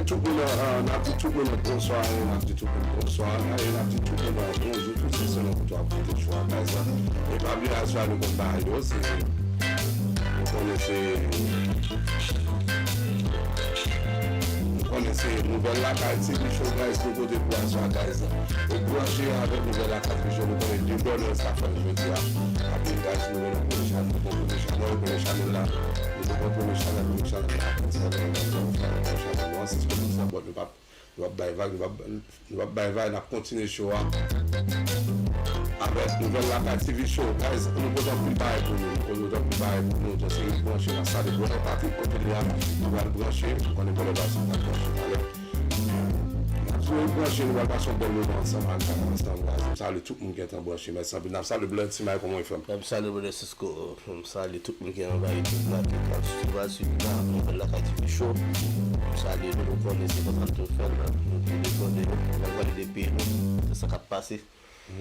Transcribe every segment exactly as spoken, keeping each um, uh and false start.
Tout moun, euh, n ap di tout moun bonswa, e n ap di tout moun bonswa, e n ap di tout moun bonjou tou, se selon kote w ap koute chwa, guys, la. E pa bliye aswè nou konn bagay yo, se, nou konnen se, nou konnen se Nouvèl Lakay T V Show, guys, nou pote pou aswè, guys, la. E branche avèk Nouvèl Lakay T V Show, nou konnen de brothers sa fè jodi a. Apre, guys, nou gen yon premye chanèl, nou gen yon premye chanèl, nou gen yon premye chanèl la, nou gen yon premye chanèl, nou gen yon premye chanèl, nou gen yon premye chanèl, nou gen yon premye chanèl, nou ansis komanse, but nou p ap Nou ap bay vag, nou ap, nou ap bay vag, n ap kontinye show a avèk Nouvèl Lakay T V Show. Guys, nou pote anpil bagay pou nou, nou pote anpil bagay pou nou, just ret branche, n ap salye brother Patrick kote li a, nou pral branche, nou konnen brother Patrick pral branche talè. N ap ret branche, nou pral pase yon bèl moman ansanm ak, ansanm, guys. M salye tout moun ki gentan branche, mèsi anpil. N ap salye brother Timay, kòman w ye, frè m? M salye brother Cisco. M salye tout moun ki anba YouTube la, ki pral swiv la, Nouvèl Lakay T V Show. M salye nou, nou konnen se konsa nou te fè l, nou tou de konnen, nou pral pale de peyi nou, de sa k ap pase. M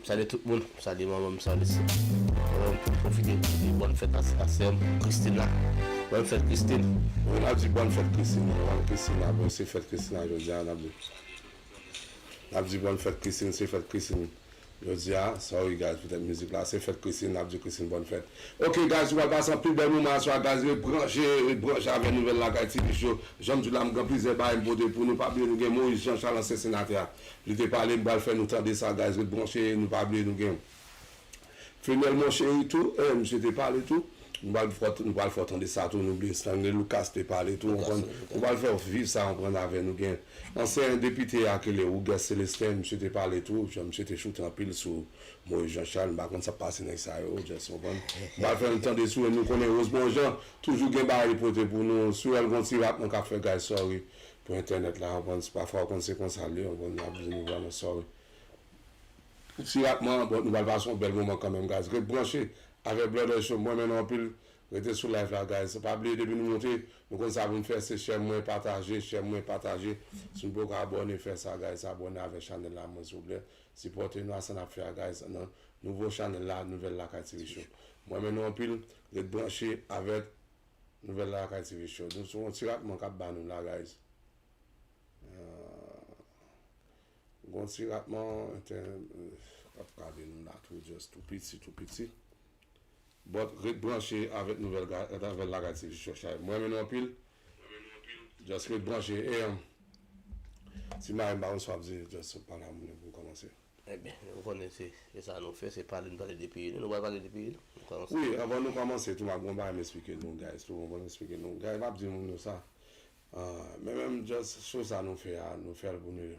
salye tout moun, m salye manman m, m salye sè. M pwofite di bòn fèt a, a sè m, Christina. Bòn fèt, Christine. Wi, n ap di bòn fèt, Christine. Bòn Christina, bon, se fèt Christina jodi a, n ap di. N ap di bòn fèt Christine, se fèt Christine. Jodi a, sorry guys, poutèt mizik la, se fèt Christine, n ap di Christine bòn fèt. Ok guys, nou pral pase anpil bèl moman aswè, guys, ret branche, ret branche avèk Nouvèl Lakay T V Show. Jan m di w la, m gen plizyè bagay m pote pou nou, pa bliye nou gen Moïse Jean Charles, ansyen senatè a. Li te pale, m pral fè nou tande sa, guys, ret branche, nou pa bliye nou gen Fenel Monchery tou, eh, misye te pale tou. Nou pral fè, nou pral fè w tande sa tou, nou bliye Stanley Lucas te pale tou, w konprann? Nou pral fè w viv sa, w konprann, avè nou gen ansyen depite a ki rele Rougès Célestin, misye te pale tou, jan misye te choute anpil sou Moïse Jean Charles, m pa konn sa k pase nèg sa yo, just, w konprann? M pral fè nou tande sou, nou konnen Rose Bonjean, toujou gen bagay li pote pou nou, sou el gon ti rat mwen k ap fè guys, sorry, pou entènèt la, w konprann? Pafwa w konn se konsa l ye, w konprann? N ap di nou vrèman sorry. Ti rat mwen, but nou pral pase yon bèl moman kanmenm, guys. Ret branche avèk Brother Show. Mwen renmen nou anpil. Rete sou live la, guys. Pa bliye, depi nou monte, nou konn sa pou n fè, se share mwen, pataje, share mwen, pataje. Si nou poko abòne, fè sa, guys. Abòne avèk chanèl la, mwen, silvouplè. Sipòte nou a sa n ap fè a, guys. Nan nouvo chanèl la, Nouvèl Lakay T V Show. Mwen renmen nou anpil. Ret branche avèk Nouvèl Lakay T V Show. Nou sou yon ti rat mwen k ap ba nou la, guys. Ah, gon ti ratman, entè-, k ap kale nou la tou, just tou piti, tou piti. But ret branche avèk Nouvèl Ga-, avèk Lakay T V Show, chay. Mwen renmen nou anpil. Just ret branche. E, um, ti mari m pa konn sa w ap di, just pale a moun yo pou n kòmanse. Ebyen, nou konnen se, se sa nou fè, se pale, nou pale de peyi nou, nou pral pale de peyi nou. Nou kòmanse. Wi, anvan nou kòmanse, tou, m ap gon bagay m esplike nou, guys, tou, anvan m esplike nou. Guys, m ap di moun yo sa. Ah, men menm just show sa nou fè a, nou fè l pou nou,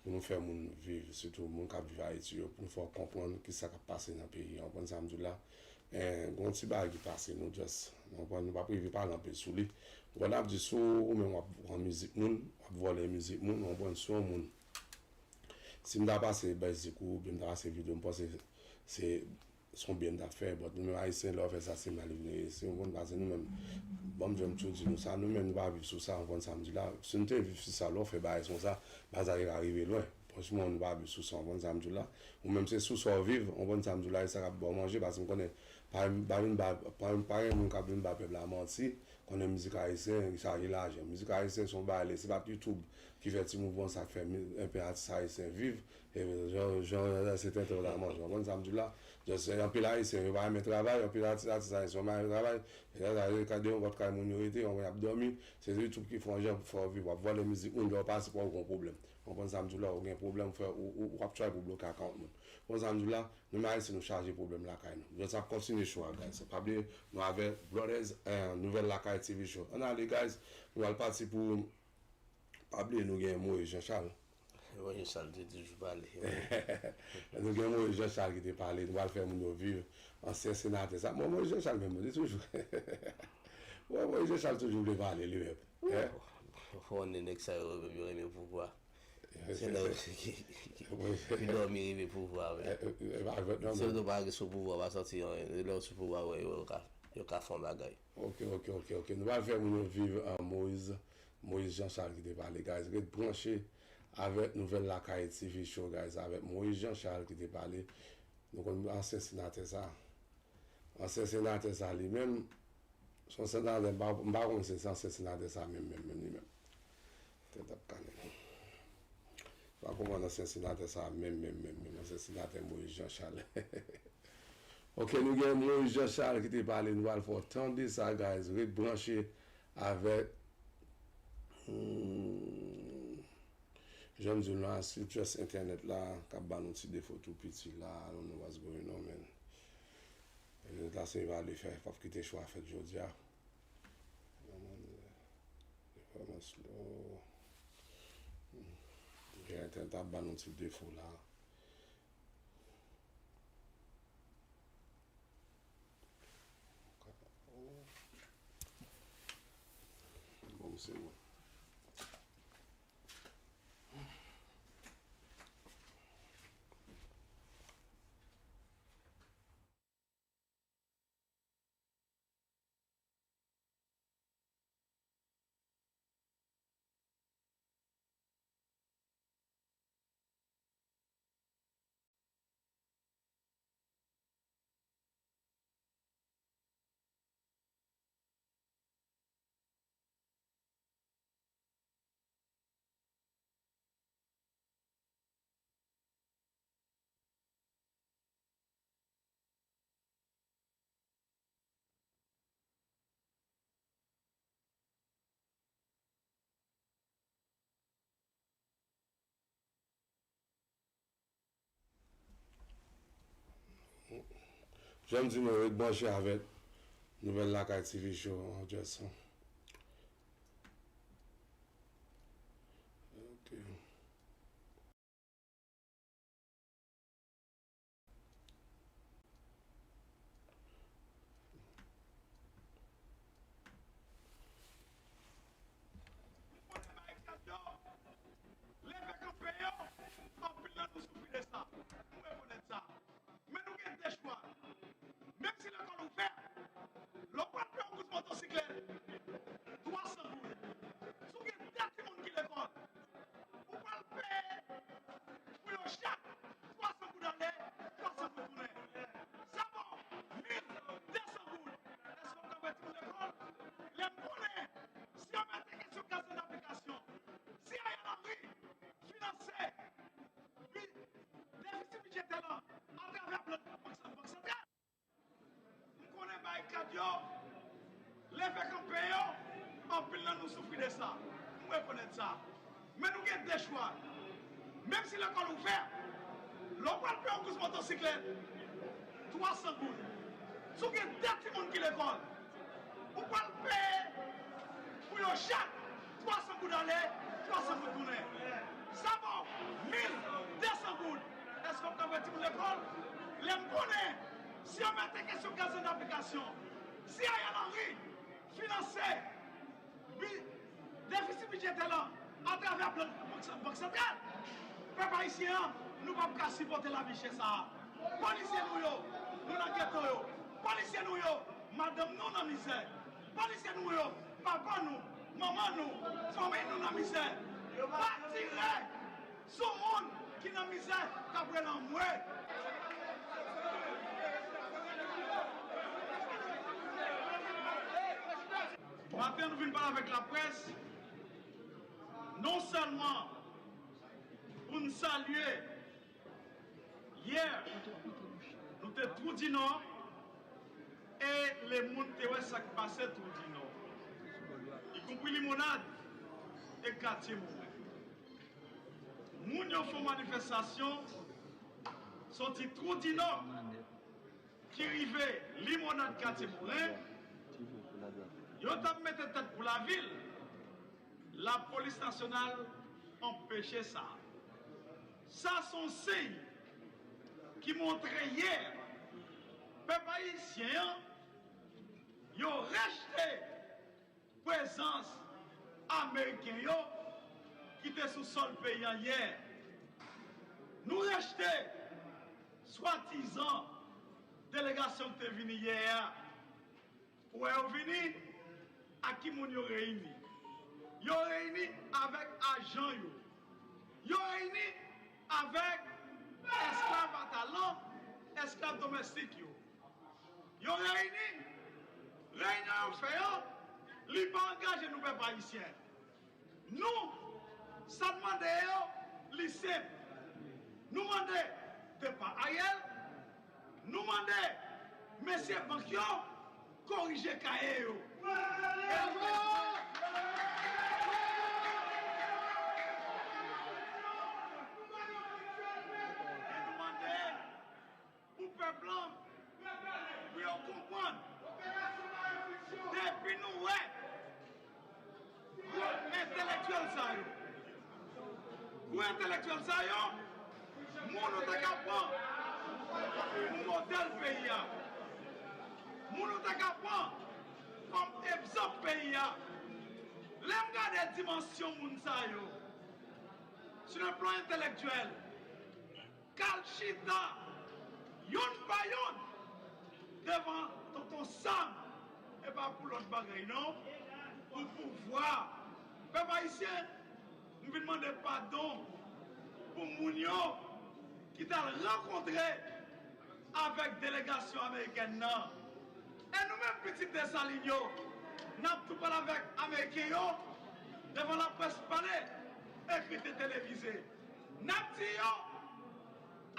pou nou fè moun viv, sitou moun k ap viv Ayiti yo, pou nou fè yo konprann kisa k ap pase nan peyi an. Ou konprann sa m di w la? Eh, gon ti bagay ki pase, nou just, nou konprann, nou p ap rive pale anpil sou li. Ou konn ap di sou ou menm w ap pran mizik moun, w ap vòlè mizik moun, ou konprann, sou yon moun. Si m ta pase bèzik ou, oubyen m ta pase videyo, m panse se se yon byen m t ap fè, but nou menm Ayisyen, lè w fè sa, se mal vini resi, ou konprann, paske nou menm, ban m jan m toujou di nou sa, nou menm, nou pa viv sou sa, ou konprann sa m di la. Si nou te viv sou sa, lè w fè bagay konsa, bagay sa te ka rive lwen. Franchman, nou pa viv sou sa, ou konprann sa m di la. Ou menm, se sou sa w viv, ou konprann sa m di la, e sa k ap ba w manje, paske m konnen, pa, pa vin ba, pa, pa gen moun k ap vin ba pèp la manti, konnen mizik ayisyen chaje lajan. Mizik ayisyen se yon bagay, se pa t YouTube ki fè ti mouvman sa k fè mi-, enpe atis ayisyen viv, E jan, jan, jan se tenten w ta manje. Ou konprann sa m di w la? Just, eh, anpil Ayisyen, yo pa renmen travay, anpil atis, atis Ayisyen, yo pa renmen travay. E la, la, yo ka de yon pòt kay moun yo rete, yon y ap dòmi. Se YouTube ki fè yon jan pou fè w viv. W ap vòlè mizik moun, lè w pase pa w gon pwoblèm. Ou konprann sa m di w la? Ou gen pwoblèm, frè, ou, ou, ou ap try pou bloke akawont moun. Ou konprann sa m di w la? Nou menm Ayisyen, nou chaje pwoblèm lakay nou. Just ap kontinye show a, guys. Pa bliye, nou avè Brothers, eh, Nouvèl Lakay T V Show. Ann ale, guys. Nou al pati pou Pa bliye nou gen Moïse Jean Charles. Moïse Jean Charles te toujou pale. Nou gen Moïse Jean Charles ki te pale, nou pral fè moun yo viv. Ansyen senatè sa. Bon, Moïse Jean Charles menm, li toujou. Bon, Moïse Jean Charles toujou vle pale, li menm. Hein? Fò w konnen nèg sa yo, yo renmen pouvwa. Se nan yo ki, ki, ki, ki dòmi rive pouvwa, men. Se yo tou pa gen sou pouvwa, pa santi anyen. Lè yo sou pouvwa, wè, yo ka, yo ka fè yon bagay. Ok, ok, ok, ok. Nou pral fè moun yo viv, ah, Moïse, Moïse Jean Charles ki te pale, guys. Ret branche avèk Nouvèl Lakay T V Show, guys, avèk Moïse Jean Charles ki te pale. Nou konn ansyen senatè sa. Ansyen senatè sa li menm, Se yon senatè, m pa, m pa konn si se ansyen senatè sa menm, menm, menm li menm. Tèt ap kale. M pa konprann ansyen senatè sa menm, menm, menm, menm. Ansyen senatè Moïse Jean Charles. Ok, nou gen Moïse Jean Charles ki te pale, nou pral fè w tande sa, guys. Ret branche avèk, hmm, jan m di w la, se just entènèt la k ap ba nou ti defo tou piti la. I don't know what's going on, man. Entènèt la se evalye fè, p ap kite cho a fèt jodi a. Kòman li ye? Li vrèman slow. Hmm. Gen entènèt ap ba nou ti defo la. Bon, se bon. Jan m di nou, ret branche avèk Nouvèl Lakay T V Show, an, just, ok. Leve kanpe yo, anpil nan nou soufri de sa. Nou rekonèt sa. Men nou gen de chwa. Menm si lekòl ouvè, lè w pral peye yon kous motosiklèt, twa san goud. Si w gen de timoun ki lekòl, ou pral peye pou yo chak twa san goud ale, twa san goud tounen. Sa ba w mil de san goud. Èske w ka voye timoun lekòl? Lè m konnen, si yo mete kesyon gaz nan aplikasyon, si Ariel Henry finanse bi-, defisi bidjetè la atravè plan Bank, Bank Santral. M konnen barikad yo, leve kanpe yo, anpil nan nou soufri de sa. M rekonèt sa. Men nou gen de chwa. Menm si lekòl ouvè, lè w pral peye yon kous motosiklèt, twa san goud. Si w gen de timoun ki lekòl, ou pral peye pou yo chak twa san goud ale, twa san goud tounen. Sa ba w mil de san goud. Èske w ka voye timoun lekòl? Lè m konnen, si yo mete kesyon gaz nan aplikasyon, si Ariel Henry finanse bi-, defisi bidjetè la atravè plan Bank, Bank Santral, pèp ayisyen an, nou p ap ka sipòte lavi chè sa a. Polisye nou yo, nou nan geto yo. Polisye nou yo, madanm nou nan mizè. Polisye nou yo, papa nou, manman nou, fanmi nou nan mizè. Pa tire sou moun ki nan mizè k ap rele anmwe. Maten, nou vin pale avèk laprès, non sèlman pou n salye yè, nou te Twou di Nò, e lemonn te wè sa k pase Twou di Nò, ikonpri Limonad e Katye Moren. Moun yo fè yon manifestasyon soti Twou di Nò ki rive Limonad, Katye Moren. Yo t ap mete tèt pou lavil. Lapolis nasyonal anpeche sa. Sa se yon siy ki montre yè pèp ayisyen an, yo rejte prezans ameriken yo ki te sou sòl peyi an yè. Nou rejte swadizan delegasyon ki te vini yè a. Ou wè yo vini, ak ki moun yo reyini? Yo reyini avèk ajan yo. Yo reyini avèk esklav a talon, esklav domèstik yo. Yo reyini Reyinyon yo fè yo, li pa angaje nou, pèp ayisyen. Nou, sa n mande yo, li senp. Nou mande depa Ariel, nou mande mesye bank yo korije kaye yo. E nou mande pou pèp lan, pou yo konprann. Depi nou wè gwo entèlektyèl sa yo, gwo entèlektyèl sa yo, moun ou ta ka pran pou modèl peyi a, moun ou ta ka pran kòm egzanp peyi a. Lè m gade dimansyon moun sa yo, sou le plan entèlektyèl, k al chita yonn pa yonn devan Tonton Sam, e pa pou lòt bagay non, pou pouvwa. Pèp ayisyen, m vin mande padon pou moun yo ki t al rankontre avèk delegasyon amerikèn nan. E nou menm pitit Desalin yo, n ap tou pale avèk ameriken yo devan laprès pale, ekri, televize. N ap di yo,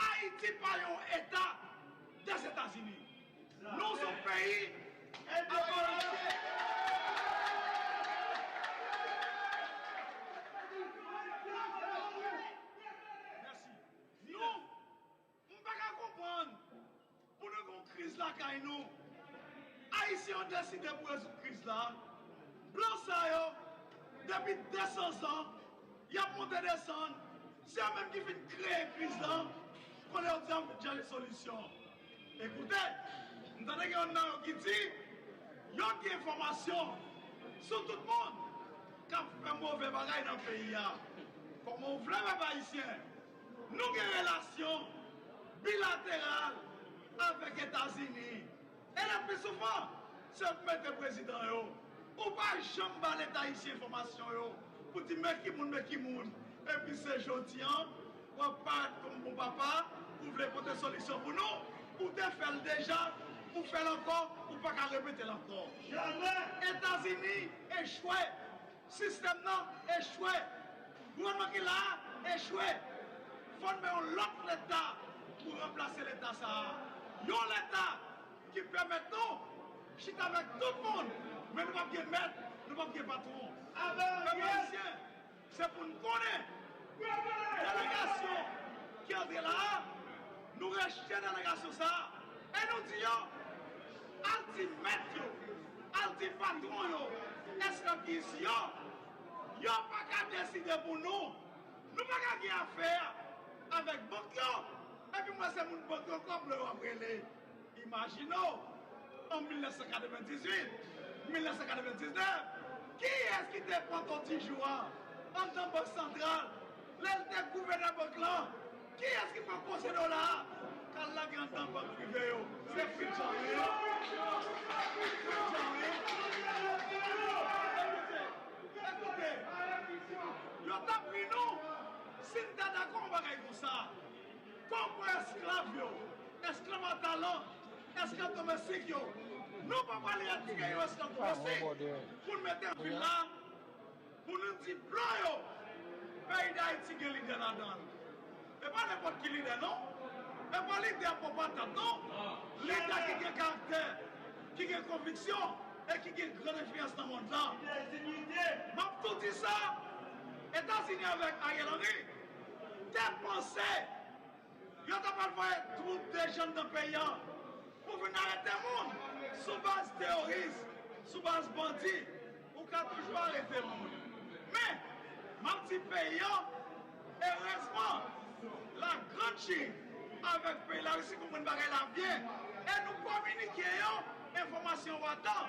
Ayiti pa yon eta Dèzetazini. Nou se yon peyi aparantye. Mèsi. Nou, m pa ka konprann pou nou gen yon kriz lakay nou. Ayisyen yo deside pou rezoud kriz la. Blan sa yo, depi de san zan, y ap monte desann. Se yo menm ki fin kreye kriz la. Kounye a yo di y ap chèche solisyon. Ekoute, m tande gen youn nan yo ki di yo gen enfòmasyon sou tout moun k ap fè move bagay nan peyi a. Kòman w vle, pèp ayisyen, nou gen relasyon bilateral avèk Etazini. E lepi souvan, se pou mete prezidan yo. Ou pa janm ba Leta ayisyen enfòmasyon yo pou di men ki moun, men ki moun. Epi se jodi a, w ap parèt kòm bon papa, ou vle pote solisyon pou nou, ou te fè l deja, ou fè l ankò, ou pa ka repete l ankò. Etazini echwe. Sistèm nan echwe. Gouvènman ki la a echwe. Fò n men yon lòt Leta pou ranplase Leta sa a. Yon Leta ki pèmèt nou chita avèk tout moun, men nou p ap gen mèt, nou p ap gen patwon. Pèp ayisyen, se pou n konnen delegasyon ki antre la a, nou rejte delegasyon sa a, e nou di yo, al di mèt yo, al di patwon yo, esklav ki isi yo, yo pa ka deside pou nou. Nou pa ka gen afè avèk bank yo, epi m wè se moun bank yo kòb yo ap rele. Imajine w, an mil nèf san katrevendizuit, mil nèf san katrevendiznèf, kiyès ki te pran Ti Jou a anndan Bank Santral, lè l te gouvènè bank lan? Kiyès ki pran koze dola a k al lage anndan bank prive yo? Se Fritz Jean Ray. Fritz Jean Ray. Ekoute, ekoute, yo t ap ri nou si n ta dakò yon bagay konsa. Kòm esklav yo, esklav a talan, esklav domestik yo, nou pa pral retire yo esklav domestik pou n mete anpil la, pou nou di blan yo, peyi Dayiti gen lidè ladan l. E pa nenpòt ki lidè non. E pa lidè pòpatat non. Lidè ki gen karaktè, ki gen konviksyon e ki gen gran enfliyans nan mond lan. M ap tou di sa, Etazini avèk Ariel Henry te panse yo ta pral voye twoup de jèn nan peyi a pou vin arete moun sou baz teyoris, sou baz bandi. Ou ka toujou arete moun. Men, m ap di peyi a, erezman, Lagrann Chin avèk peyi Larisi konprann bagay la byen e nou kominike yo enfòmasyon yo atan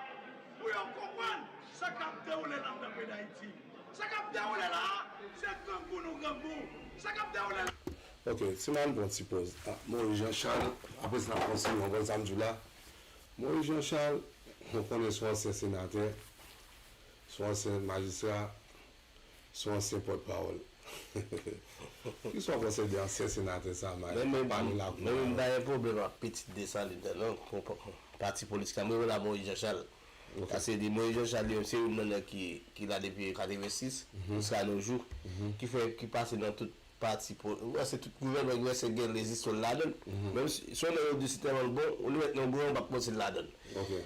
pou yo konprann sa k ap dewoule nan peyi Dayiti. Sa k ap dewoule la a, se grangou nou grangou. Sa k ap dewoule la. Ok, si m al pran ti poz. Ah, Moïse Jean Charles, apre sa n ap kontinye, w konprann sa m di w la? Moïse Jean Charles, nou konnen se yon ansyen senatè, se yon ansyen majistra, se yon ansyen pòtpawòl. Kisa w panse de ansyen senatè sa a, Mayo? Mwen menm, mwen menm, m pa gen pwoblèm ak pitit Desalin nan non. Pati politik la, mwen rele Moïse Jean Charles. Sa se di Moïse Jean Charles li menm se youn nan nèg ki, ki la depi katrevensis jiska nos jours, ki fè, ki pase nan tout pati, wè se tout gouvènman ki wè se gen lezistwa ladan l. Menm si, si yon nèg yo di si tèlman l bon, ou li mèt nan goumen ou p ap pwononse l ladan l.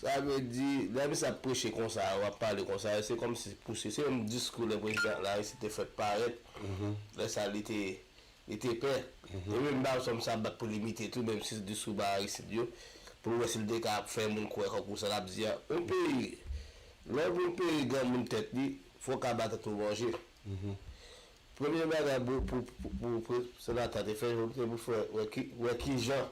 Sa vle di, lè misye ap preche konsa, w ap pale konsa, se kòmsi pou se, se menm diskou lè prezidan Aristide te fèk parèt, lè sa li te, li te pè. E menm ba sòm sa bat pou l imite tou, menm si diskou ba Aristide yo, pou l wè si l te ka ap fè moun kwè kankou sa l ap di a. Yon peyi, lè yon peyi granmoun tèt li, fò w ka ba tèt ou manje. Premye bagay pou, pou, pou, pou, pou senatè a te fè, se pou fè wè ki, wè kijan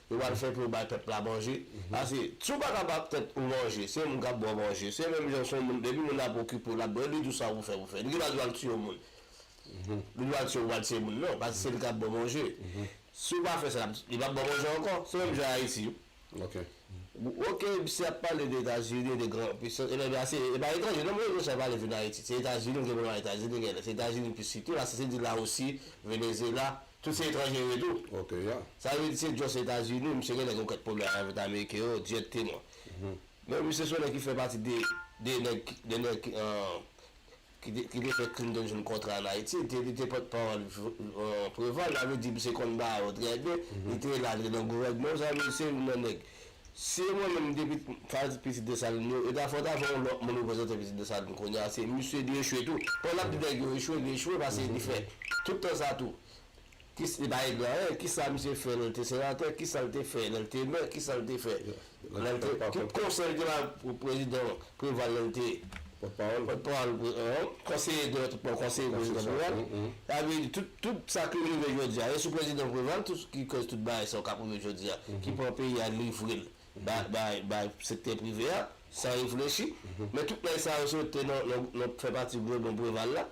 yo pral fè pou yo bay pèp la manje. Paske si w pa ka ba tèt ou manje, se moun k ap ba w manje. Se menm jan se yon moun, depi moun ap okipe w, l ap ba w, li di w sa pou fè, pou fè. Li gen dwa di w al tiye yon moun. Li di w al tiye, ou pral tiye moun, non, paske se li k ap ba w manje. Si w pa fè sa, li p ap ba w manje ankò. Se menm jan Ayiti wi. Ok. Ok, misye ap pale de Etazini, de gran pisans, e lè misye, e pa etranje, non, mwen, misye pale vin Ayiti. Se Etazini, gen pwoblèm ak Etazini, gen, se Etazini plis sitou, la, se di Lawosi, Venezyela, tout se etranje yo tou. Ok, ya. Sa vle di se just Etazini, misye gen nèg yon kèk pwoblèm avèk Ameriken yo, dirèkteman. Men misye se yon nèg ki fè pati de, de nèg, de nèg, euh, ki te, ki te fè Clinton jwenn kontra ann Ayiti, li te, li te pòtpawòl, euh, Preval, sa vle di misye konn bagay yo trè byen, li te la, li te nan gouvènman, sa vle di se youn nan nèg. Si mwen menm depi fè pitit Desalin yo, e ta fò ta fè yon lòt moun reprezante pitit Desalin kounye a, se misye li echwe tou. Pòl ap di nèg yo echwe, li echwe paske li fè tout tan sa tou. Kis-, li pa regle anyen. Kisa misye fè lè l te senatè? Kisa l te fè lè l te mè? Kisa l te fè lè l te, tout konsèy li te ba pou prezidan Preval lè l te pòtpawòl, pòtpawòl, euh, konseye de, konseye prezidan Preval. Sa vle di tout, tout sa ki rive jodi a, e sou prezidan Preval tou ki koz tout bagay sa yo k ap rive jodi a, ki pran peyi a livre l bay, bay, bay sektè prive a, san reflechi. Men tout nèg sa yo sot te nan, nan, nan fè pati gwo non Preval la.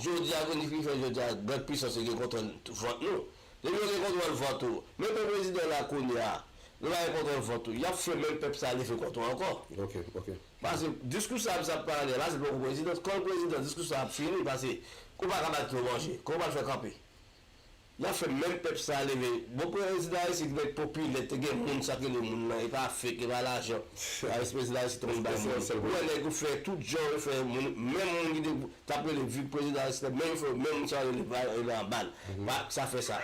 Jodi a, vin ki fè jodi a, gran pisans yo gen kontwòl vant nou. Depi yo gen kontwòl vant ou, mete prezidan la kounye a, nou pa gen kontwòl vant ou, y ap fè menm pèp sa leve kont ou ankò. Ok, ok. Paske diskou sa misye ap pale a, la se poko prezidan, kòm prezidan, diskou sa ap fini, paske ou pa ka bat yo manje, kòman w pral fè kanpe? Y ap fè menm pèp sa leve. Bon, prezidan Aristide nèg popilè, te gen moun, sa k rele moun nan, e pa fake, e pa lajan. Aristide, prezidan Aristide te konn bay moun. Ou wè nèg yo fè tout jan yo fè moun, menm moun ki te, t ap rele viv prezidan Aristide, menm yo fè, menm moun sa yo rele ba, rele anba l. Pa, sa fè sa.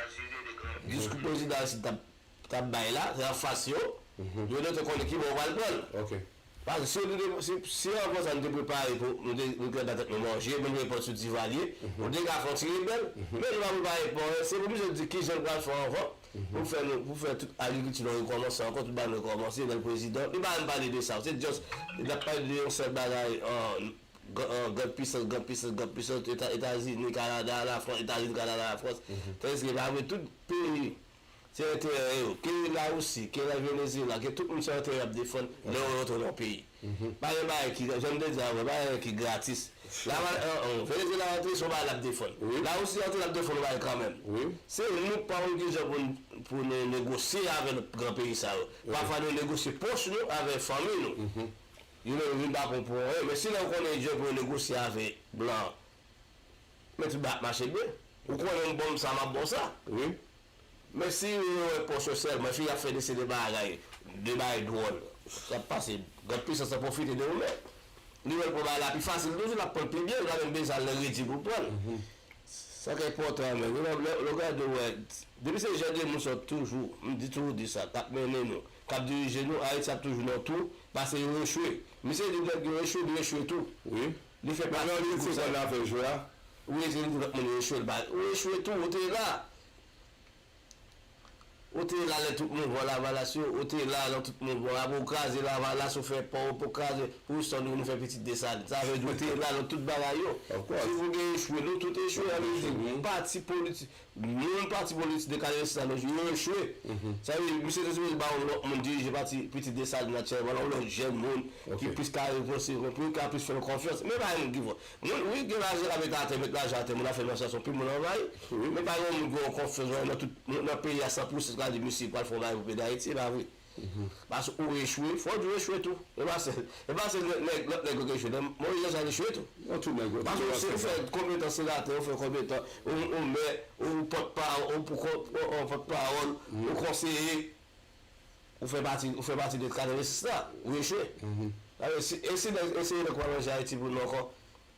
Diskou prezidan Aristide t ap, t ap bay la, se anfas yo. Yo dwe te konnen ki bò yo pral pran l. Paske si yo te, si, si anvan sa nou te prepare pou, nou te, nou te bay tèt nou manje, nou te pran sou Divalye, nou te ka fè yon ti rebèl, men nou pa prepare pou anyen. Se pou misye di kijan l pral fè anvan, pou fè nou, pou fè tout agrikilti nou rekòmanse ankò, tout bagay nou rekòmanse, lè l prezidan, li pa menm pale de sa, se just, li t ap pale de yon sèl bagay, euh, gran, euh, gran pisans, gran pisans, gran pisans, Eta-, Etazini, Kanada, Lafrans, Etazini, Kanada, Lafrans. Tandiske pa vre, tout peyi se enterè yo. Ke Larisi, ke Venezyela, ke tout moun se enterè y ap defann lè yo rantre nan yon peyi. Pa gen bagay ki, jan m te di avan, pa gen bagay ki gratis. Lava-, an, an, Venezyela rantre, se yon bagay l ap defann. Larisi rantre, l ap defann yon bagay kanmenm. Se nou k pa konn kijan pou n, pou nou negosye avè lòt gran peyi sa yo. Pafwa nou negosye pòch nou avè fanmi nou. Yo menm yo vin pa pran pou anyen. Men si lè yo konnen jan pou yo negosye avè blan, men tout bagay ap mache byen. Ou konnen m bon sa, m ap bon sa. Wi. Men si yo wè pòch yo sèlman, epi y ap fè de se de bagay, de bagay dwòl, sa ap pase, gran pisans lan pwofite de ou menm. Li wè l pran bagay la pi fasil toujou, l ap pran l pi byen, li pa menm bezwen al nan redi pou l pran l. Sa k enpòtan menm, lè, lè, lè w gade w wè, depi se jan de moun sa yo toujou, m di toujou di sa, k ap mennen nou, k ap dirije nou, Ayiti ap toujou nan tou, paske yo echwe. Misye di nèg yo echwe, li echwe tou. Wi. Li fè pati de gwoup sa. Wi, se li di lòt moun yo echwe, l pa, ou echwe tou, ou te la. Ou te la lè tout mouvman Lavalas yo, ou te la nan tout mouvman, apre ou kraze Lavalas, ou fè pò, ou kraze, pou sa nou vin fè pitit Desalin. Sa vle di ou te la nan tout bagay yo. Si ou gen echwe, nou tout echwe, sa vle di pati politik, moun pati politik de katrevensis la, yo echwe. Sa vle di, misye te sipoze ba yon lòt moun dirije pati pitit Desalin aktyèlman, yon lòt jèn moun ki plis ka reponse, ki ka plis fè l konfyans. Men pa yon moun ki fò. Moun, wi, gen lajan k ap met atè, met lajan atè, moun ap fè manifestasyon, pi moun anvayi. Men pa gen moun ki gen yon konfyans nan tout, nan peyi a san pou san, ka di misye pral fè yon bagay pou peyi Dayiti, se pa vre. Paske ou echwe, fò w di w echwe tou. E pa sèl, e pa sèl nèg, nèg, lòt nèg yo ki echwe. Moyiz Jan Chal echwe tou. Nan tout nèg yo. Paske si w fè konbyen tan senatè, ou fè konbyen tan, ou, ou mè, ou pòtpawòl, ou pou, ou, ou pòtpawòl, ou konseye, Ou fè pati, ou fè pati de katrevensis la, ou echwe. Alò, si, e si nèg, e si nèg pa manje Ayiti pou nou ankò,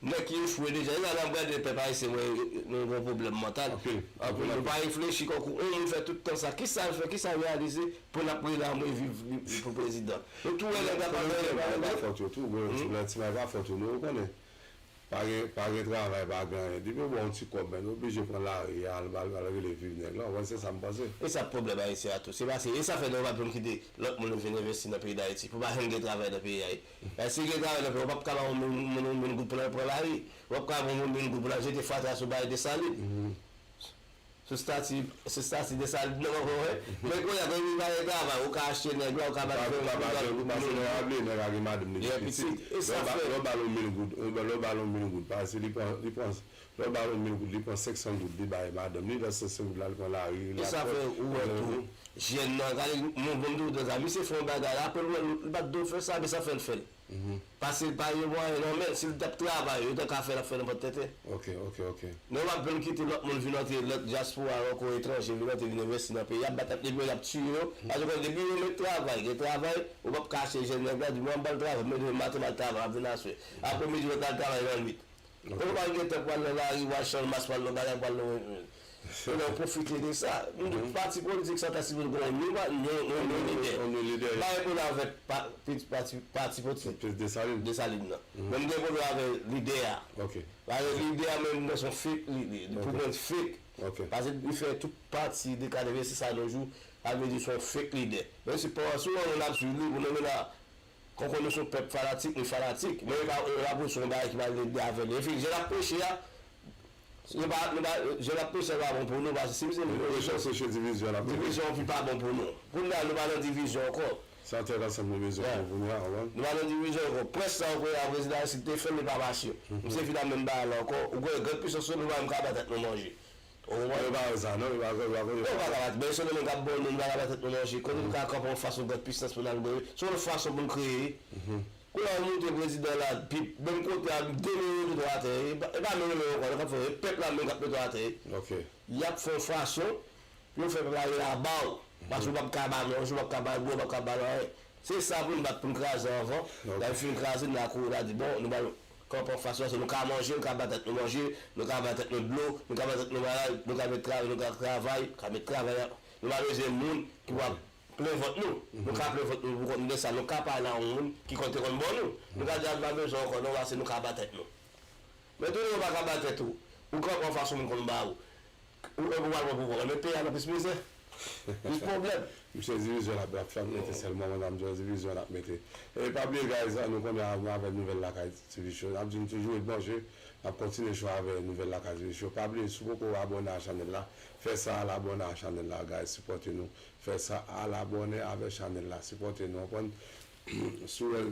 nèg ki echwe deja, e la n ap gade pèp ayisyen, wè, nou gen yon pwoblèm mantal. Anpil. Anpil, nou pa reflechi kankou, yon moun fè tout tan sa, kisa l fè, kisa l reyalize pou n ap rele a mwen viv li, li pou prezidan. Nou tou wè nèg la pa gen pa fòt yo tou, bon, ti blan ti may pa fòt yo, nou konnen. Pa gen, pa gen travay, pa gen anyen. Depi yo ba w yon ti kòb, men, ou oblije pran lari a, al, al, al rele viv nèg la. Ou konprann, se sa m panse. E sa pwoblèm ayisyen an tou. Se pase, e sa fè nou pa janm kite lòt moun vin envesti nan peyi Dayiti. Pou pa janm gen travay nan peyi a. E si gen travay nan peyi, ou p ap ka ba yon moun, moun, yon moun goud pou l al pran lari. Ou p ap ka ba yon moun, moun goud pou l al jete fatra sou bagay Desalin. Sou stati, sou stati Desalin nan, wè. Men kounye a, kounye a, pa gen travay, ou ka achte nèg la, ou ka ba l, ou ka ba l, ou pase nan rable, nèg la gen madanm li gen pitit. E sa fè. Lè w ba l yon mil goud, lè w ba l yon mil goud, paske li pran, li pran, lè w ba l yon mil goud, li pran senk san goud, li bay madanm li, lòt senk san goud la, li pran lari, li ap fè. E sa fè, ou wè tou, jèn nan, gade, mwen, bon, m di w, misye fè yon bagay, apre l wè, li pa t dwe fè sa, men sa fè l fè l. Paske l pa gen mwayen nan men l, si l t ap travay, yo ta ka fè l ap fè nenpòt tenten. Ok, ok, ok. Nou p ap janm kite lòt moun vin antre, lòt dyaspora ankò, etranje vin antre, vin envesti nan peyi a, ap bat tèt depi yo, y ap tiye yo. Paske depi yo met travay, gen travay, ou p ap ka achte jèn nèg la, di mwen m ba l travay, men demen maten m al travay, m ap vin aswè. Apremidi lòt la al travay nan nwit. Ou pa gen tan pou al nan lari, pou al Channmas, pou al nan bagay, pou al nan. Fò nou pwofite de sa. Nou, pati politik sa ta sipoze gen yon, yon, yon lidè. Yon lidè. M pa gen pwoblèm avèk pa, pati, pati politik Desalin nan. Men m gen pwoblèm avèk lidè a. Paske lidè a menm mwen se yon fake li, li, li pou mwen fake. Paske li fè tout pati de katrevensis a nos jours, sa vle di se yon fake lidè. Men se pa sou yon moun ap swiv li pou nou vin la. Konn nou se yon pèp fanatik, nou fanatik. Men yo pa, yo pa preche yon bagay ki pa gen lide avè li. Epi, jan l ap preche a, nou pa, nou pa, jan l ap preche a pa bon pou nou, paske si misye vin preche, preche divizyon l ap preche. Divizyon pi pa bon pou nou. Kounye a, nou pa nan divizyon ankò. Se yon tèt ansanm nou bezwen pou kounye a, wè. Nou pa nan divizyon ankò. Près sa, ou konnen a prezidan Aristide te fè l, li pa mache. Misye vin ap menm bagay la ankò. Ou konnen, grande puissance, nou pa menm ka ba tèt nou manje. Ou konprann? Yo pa wè sa, non, yo pa, yo pa konnen. Yo pa ka bat, men se nou menm k ap ba nou, nou pa ka ba tèt nou manje. Kote nou ka kanpe yon fason grande puissance pou n al goumen? Se yon fason pou n kreye. Kounye a, ou moute prezidan la, pi, menm kote a, de milyon de dola atè. E pa, e pa menm yo ankò, yo k ap fè, e pèp la menm k ap mete w atè. Y ap fè yon fason pou yo fè pèp la rele aba w. Paske ou p ap ka ba manje, ou p ap ka ba dlo, ou p ap ka ba anyen. Se sa pou n bat pou n kraze anvan. Lè n fin kraze, n a kouri, n a di, bon, nou ba kanpe anfas yo, paske nou ka manje, nou ka ba tèt nou manje, nou ka ba tèt nou dlo, nou ka ba tèt nou bagay, nou ka met travay, nou ka travay, ka met travay, nou pa bezwen moun ki va plen vant nou. Nou ka plen vant nou pou kont nou de sa, nou ka pale a yon moun ki konn te konn ban nou. Nou ka di, a, nou pa bezwen ankò, non, paske nou ka ba tèt nou. Men tounen ou pa ka ba tèt ou, ou kanpe anfas yon moun konn ba ou. Ou, ou pral pran pouvwa, men peyi a nan plis mizè, plis pwoblèm. Misye divizyon l ap, l ap fè, ap mete sèlman, mwen, m di w, divizyon l ap mete. E pa bliye, guys, nou konnen nou avèk Nouvèl Lakay T V Show. N ap di nou toujou ret branche, n ap kontinye cho avèk Nouvèl Lakay T V Show. Pa bliye, si w poko abòne a chanèl la, fè sa, al abòne a chanèl la, guys, sipòte nou. Fè sa, al abòne avèk chanèl la, sipòte nou, w konprann? Si w wè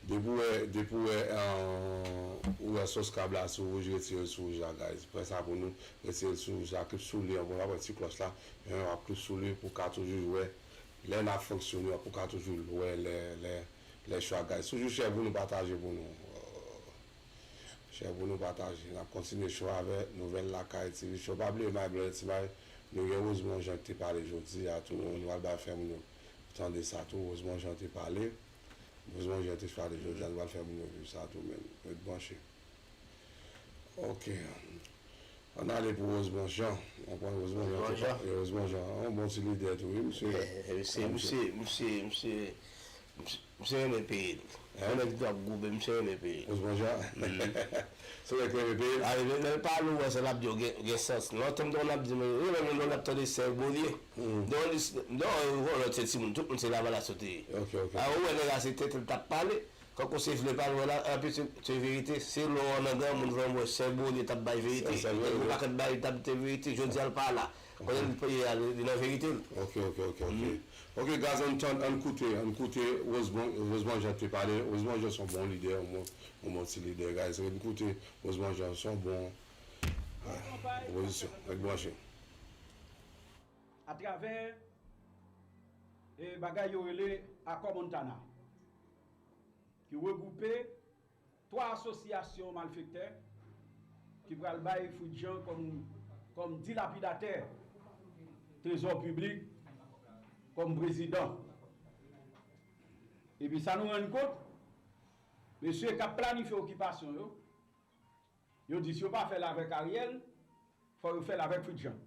Depi w wè, depi w wè, euh, ou wè subscribe la sou wouj, retire l sou wouj la, guys. Pran sa pou nou, retire l sou wouj la, klip sou li an, bon, w ap wè ti klòch la, men w ap klip sou li pou w ka toujou wè lè n ap fonksyone, pou w ka toujou wè lè, lè, lè cho a, guys. Toujou share pou nou, pataje pou nou. Euh, share pou nou, pataje. N ap kontinye cho avè Nouvèl Lakay T V Show. Pa bliye, My Blood, Ti May, nou gen Rosemond Jean ki te pale jodi a tou, nou pral bay fè moun yo tande sa tou, Rosemond Jean te pale. Rosemond Jean te pale jodi a, nou pral fè moun yo viv sa tou menm. Ret branche. Ok. Ann ale pou Rosemond Jean. Ou konprann Rosemond Jean te pale. Rosemond Jean, yon bon ti lidè tou, wi, misye. Misye, misye, misye, misye, misye renmen peyi l. Yon nèg ki t ap goumen, misye renmen peyi l. Rosemond Jean. Se nèg ki renmen peyi l. A, lè, lè l pale, ou wè sa l ap di yo gen, gen sans. Lontan m te konn ap di, men, e, men, moun yo ap tande Sèl Bolye. Donk, li, non, yon lòt se timoun, tout moun se Lavalas yo te ye. Ok, ok. A, ou wè nèg la se tenten l t ap pale. Kankou se vle pa vle la, anpi se, se verite. Se lè w nan granmoun vrèman, wè, Sèl Bolye t ap bay verite. Sèl Bolye. Li te gen yon pakèt bagay, li t ap te verite. Jodi a, l pa la. Kote l ye a, li, li nan verite l. Ok, ok, ok, ok. Ok, guys, ann tann, ann koute, ann koute Rosemond, Rosemond Jean te pale. Rosemond Jean se yon bon lidè, yon bon, yon bon ti lidè, guys. Ann koute Rosemond Jean, se yon bon, ah, opozisyon. Ret branche. Atravè, e, bagay yo rele Akò Montana, ki regwoupe twa asosyasyon malfektè ki pral bay Fritz Jean kòm, kòm dilapidatè trezò piblik, kòm prezidan. Epi sa nou rann kont, mesye k ap planifye okipasyon yo, yo di si yo pa fè l avèk Ariel, fò yo fè l avèk Fritz Jean.